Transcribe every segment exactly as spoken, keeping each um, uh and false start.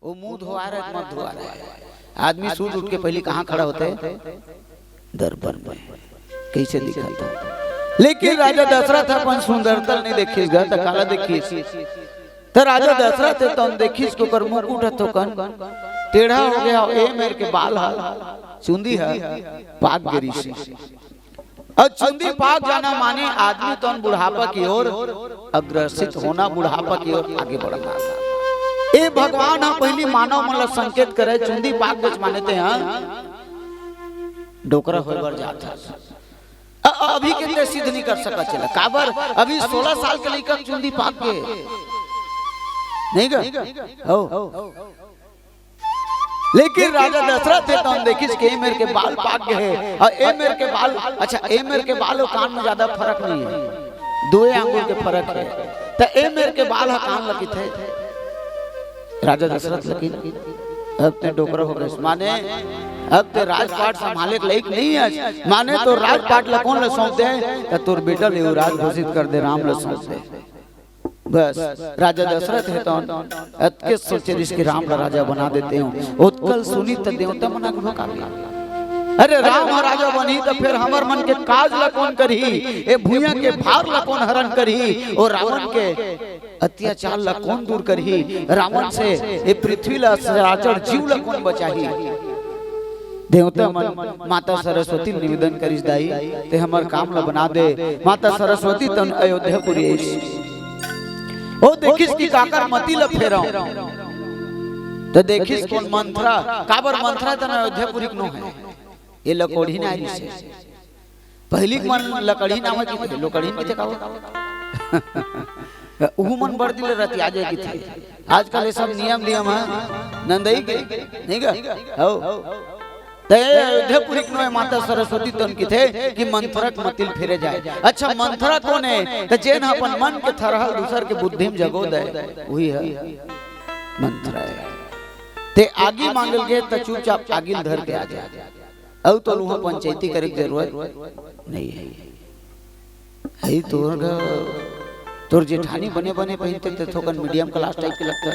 वो मुंह धोआ रहे, मत धोआ रहे। आदमी सूत उठ के पहली कहाँ खड़ा होते? दर्पण में। कैसे दिखत हो? लेकिन राजा दशरथ अपन सुंदरता नहीं देखिस गा, त काला देखिस? त राजा दशरथ हे तौन देखिस के ओकर मुकुट ह थोकन टेढ़ा हो गया, ए मेर के बाल ह, चुंदी ह, पाक गिरिस। और चुंदी पाक जाना माने आदमी तौन बुढ़ापा की ओर अग्रसित होना, बुढ़ापा की ओर आगे बढ़ना। ए भगवान ह पहली मानव मन ला संकेत करे, चुंदी पाक गच माने ते ह डोकरा होय बर जात ह। अ-, अभी के ते सिद्ध नहीं कर सकत चला, काबर अभी सोलह साल के लइका चुंदी पाक के नहीं गा? हो। लेकिन राजा दशरथ हे तौन देखिस के ए मेर के बाल पाक गए हे, और ए मेर के बाल, अच्छा, ए मेर के बाल और कान में ज्यादा फर्क नहीं है, दुए आंगुल के फर्क है। त ए मेर के बाल ह कान ल किथे? राजा दशरथ ल किथे, अब ते डोकरा हो गए, माने अब ते राजपाट संभाले के लायक नहीं है, माने तो राजपाट ल कोन ल सौंप दे? त तोर बेटा ल युवराज घोषित कर दे, राम ल सौंप दे। बस, राजा दशरथ हे तौन अतके सोचे रिहिस कि राम ला राजा बना देते हूँ। ओतका ल सुनिस त देवता मन आगू भकागे। अरे, राम ह राजा बनही त फिर हमर मन के काज ला कोन करही? ए भुइयां के भार ला कोन हरण करही? ओ रावण के अत्याचार ला कोन दूर करही? रावण से ए पृथ्वी ला, सराचर जीव ला कोन बचाही? देवता मन माता सरस्वती ल निवेदन करिस, दाई, ते हमर काम ल बना दे। माता सरस्वती तौन अयोध्यापुरी आइस। ओ देखिस कि काकर मति ल फेरव। त देखिस कोन? मंथरा। काबर मंथरा तौन अयोध्यापुरी के नो हे? ए लकोड़ही ना आइस हे। पहली के मन लकड़ही नाम किथे, लोकड़ही किथे का हो? उहू मन बड़ दिन ले रतिया जाय किथे। आजकल ये सब नियम नियम है, नंदई के, नहीं गा? हो। त ए अयोध्यापुरी के नोहे माता सरस्वती तौन किथे कि मंथरा के मति ल फेरे जाय। अच्छा, मंथरा कोन हे? त जेन ह अपन मन के थरहा ल दूसर के बुद्धि म जगो दे, उही ह मंथरा हे। ते आगी मांगे ल गे त चुपचाप आगी ल धर के आ जा। अउ तो उहाँ पंचायती करे के जरूरत नहीं है। हई तोर घर, तोर जेठानी बने बने पहिनथे, ते थोकन medium class type के लगथे।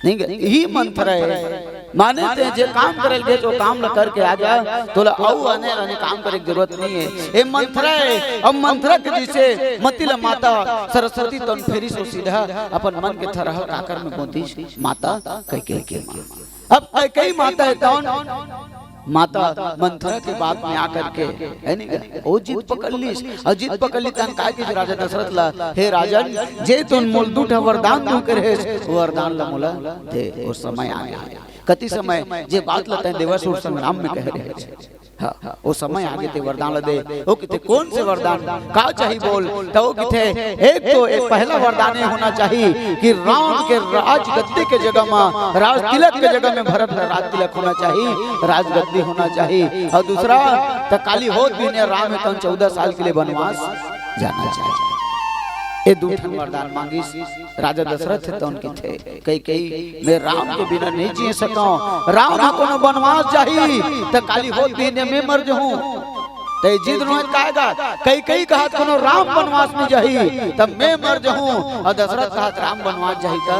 नहीं गे? यही मंथरा हे। माने ते जे काम करे ल गे, जो काम ल करके आ जा, तोला अउ आने आने काम करे के जरूरत नहीं है। ए मंथरा हे, अब मंथरा के जैसे मति ल माता सरस्वती तौन फेरिस, ओ सीधा अपन मन के थरहा ल काकर में गोंदिस, माता कैकेयी के माँ। अब कैकेयी माता हे तौन माता मंथरा के बात में आकर के, है नहीं गा? ओ जिद पकड़ लिस, अउ जिद पकड़ लिस तहन का किस राजा दशरथ ला, "हे राजन, जे तून मोल दू ठा वरदान दू के रहेस, वरदान ला मोला दे।" ओ समय आ गया। कति समय जे बात ला तैं देवासुर संग्राम में कहे रहेस। हाँ, ओ समय आगे ते वरदान ला दे। ओ किथे, "कौन से वरदान? का चाही बोल?" त ओ किथे, "एक तो एक पहला वरदान ये होना चाही कि राम के राजगद्दी के जगह में, राजतिलक के जगह में भरत ला राजतिलक होना चाही, राजगद्दी होना चाही। अउ दूसरा, त काली होत बिहनिया राम हे तौन चौदह साल के लिए वनवास जाना चाही।" ए दू ठन वरदान मांगिस राजा दशरथ हे तौन किथे। कैकेयी, "मैं राम के बिना नहीं जी सकौं। राम ह कोनो बनवास जाही, त काली होत बिहनिया मैं मर जहूं।" ते जिद नोहे काय गा, कैकेयी कहत कोनो राम बनवास नहीं जाही, त मैं मर जहूं। अउ दशरथ कहत राम बनवास जाही, त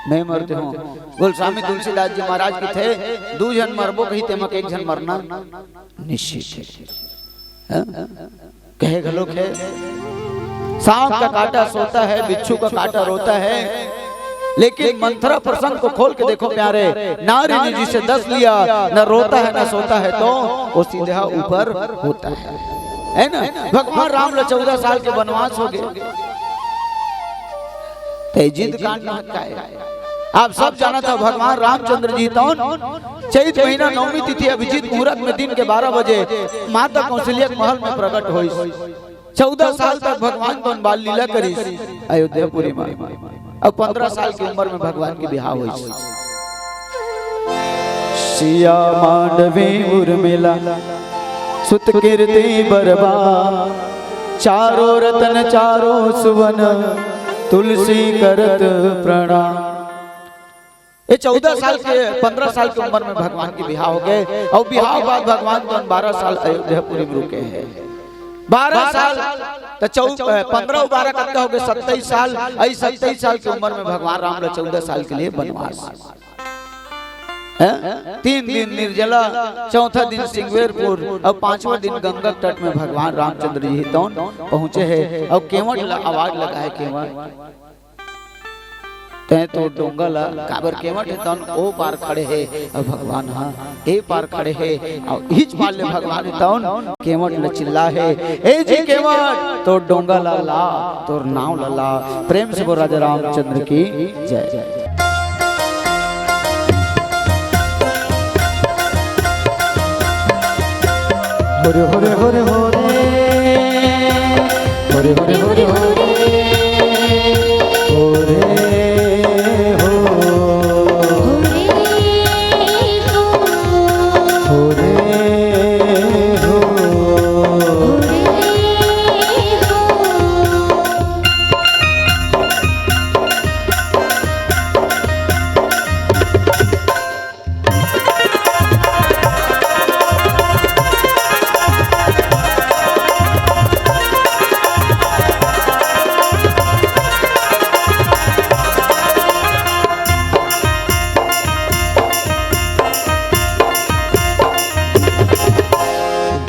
मैं मर जहूं। गोस्वामी तुलसीदास जी महाराज किथे, "दू झन मरबो कही, तेमा के एक झन मरना निश्चित है।" हाँ? कहे घलोक हे, "सांप का काटा सोता है, बिच्छू का काटा रोता है, लेकिन मंथरा प्रसंग को खोल के देखो प्यारे, नारी ने जिसे डस लिया, न रोता है न सोता है, तो वो सीधा ऊपर होता है।" है ना? भगवान राम ला चौदह साल के वनवास हो गए, ते जिद कांड न हटकाए। आप सब जानत हो, भगवान रामचंद्र जी तौन चैत महीना नवमी तिथि अभिजीत मुहूर्त में दिन के बारह बजे माता कौशल्या के महल में प्रकट होइस। चौदह साल तक भगवान तौन बाल लीला करिस अयोध्यापुरी में। अब पन्द्रह साल की उम्र में भगवान के बिहाव होइस। सिया मांडवी उर्मिला सुत कीर्ति बरबा, चारों रतन चारों सुवन तुलसी करत प्रणाम। ये चौदह साल के, पन्द्रह साल की उम्र में भगवान के बिहाव हो गए, अउ बिहाव बाद भगवान तौन बारह साल अयोध्यापुरी में रुके हैं। बारह साल त चौ-, अ, पन्द्रह अउ बारह कतका होगे? सत्ताईस साल। अई सत्ताईस साल के उमर में भगवान राम ला चौदह साल के लिए बनवास। हैं? तीन दिन निर्जला, चौथा दिन सिंगवेरपुर अउ पांचवा दिन गंगा तट में भगवान रामचंद्र जी तौन पहुंचे हे अउ केवट ला आवाज लगाए, "केवट, तैं तो डोंगा ला काबर?" केवट हे तौन ओ पार खड़े हे अउ भगवान ह ए पार खड़े हे अउ इच पार ले भगवान हे तौन केवट ला चिल्ला हे, "ए जी केवट, तोर डोंगा ला ला, तोर नाव ला ला।" प्रेम से बोल राजा रामचंद्र की जय। हरे हरे हरे हरे। हरे हरे हरे हरे। हरे हो। हरे हो।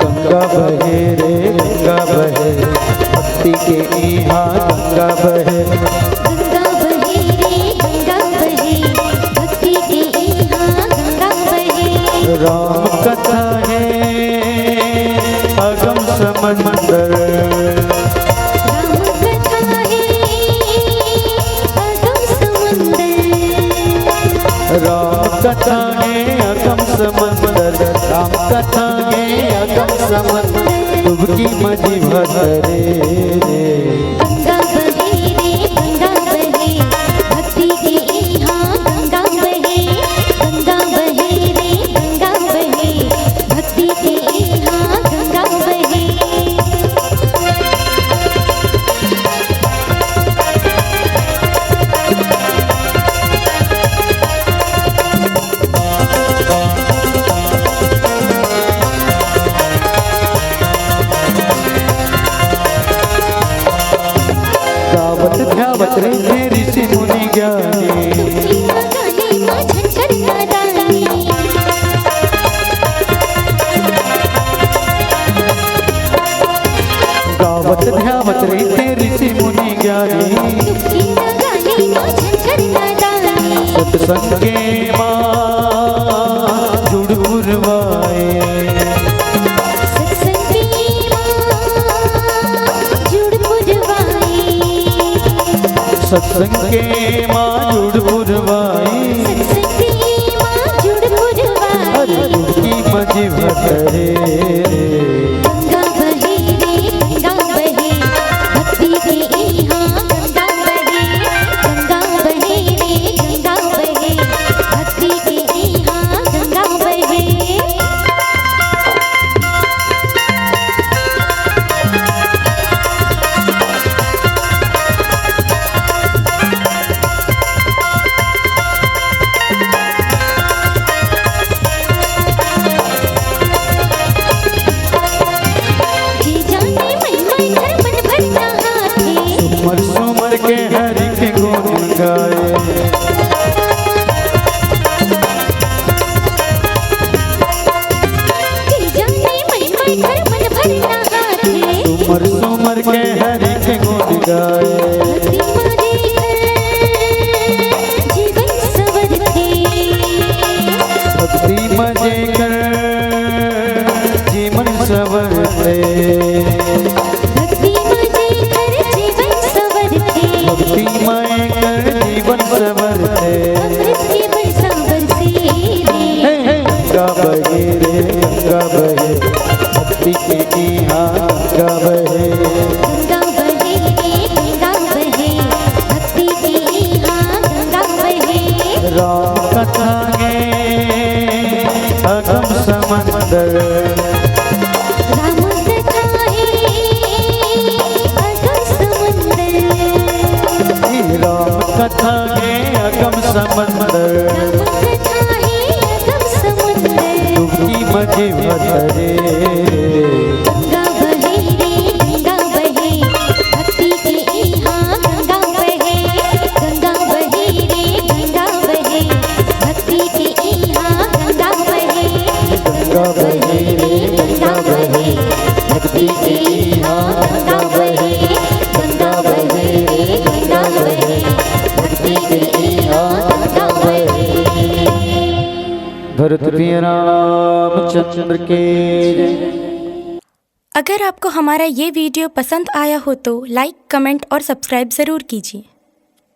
गंगा बहे रे गंगा बहे, भक्ति के इहाँ गंगा बहे। गंगा बहे रे गंगा बहे, भक्ति के इहाँ गंगा बहे। राम कथा हे अगम समंदर। राम कथा हे अगम समंदर। राम कथा हे अगम समंदर, राम कथा हे अगम समंदर, डुबकी मझी भर रे। गंगा बहे रे गंगा बहे, भक्ति के इहाँ गंगा बहे। गंगा बहे रे गंगा बहे, भक्ति के इहाँ गंगा बहे। गावत ध्यावत रहिथे ऋषि मुनि ज्ञानी। गावत ध्यावत रहिथे ऋषि मुनि ज्ञानी। सत्संग के माँ जुड़ पुरवाए। सत्संग के माँ जुड़ पुरवाए। सत्संग के माँ जुड़ पुरवाए। सत्संग के माँ जुड़ पुरवाए। अरे डुबकी मझी भर रे। गंगा बहे रे गंगा बहे, भक्ति के इहाँ गंगा बहे। गंगा बहे रे गंगा बहे, भक्ति के इहाँ गंगा बहे। जी जाने महिमा एकर मन भर नहाथे। सुमर सुमर के हरि के गुण गाए। जी जाने महिमा एकर मन भर नहाथे। सुमर सुमर के हरि के गुण गाए। भक्ति मारे कर जीवन संवरते। भक्ति मारे कर जीवन संवरते। भक्ति मारे कर जीवन संवरते। भक्ति मारे कर जीवन संवरते। अमृत के बरसा बरसे रे। हे, हे, गंगा बहे रे, गंगा बहे। भक्ति के इहाँ गंगा बहे। गंगा बहे रे, गंगा बहे। भक्ति के इहाँ गंगा बहे। राम कथा हे अगम समंदर। राम कथा पृथ्वी रामचंद्र के जय। अगर आपको हमारा ये वीडियो पसंद आया हो तो लाइक, कमेंट और सब्सक्राइब ज़रूर कीजिए।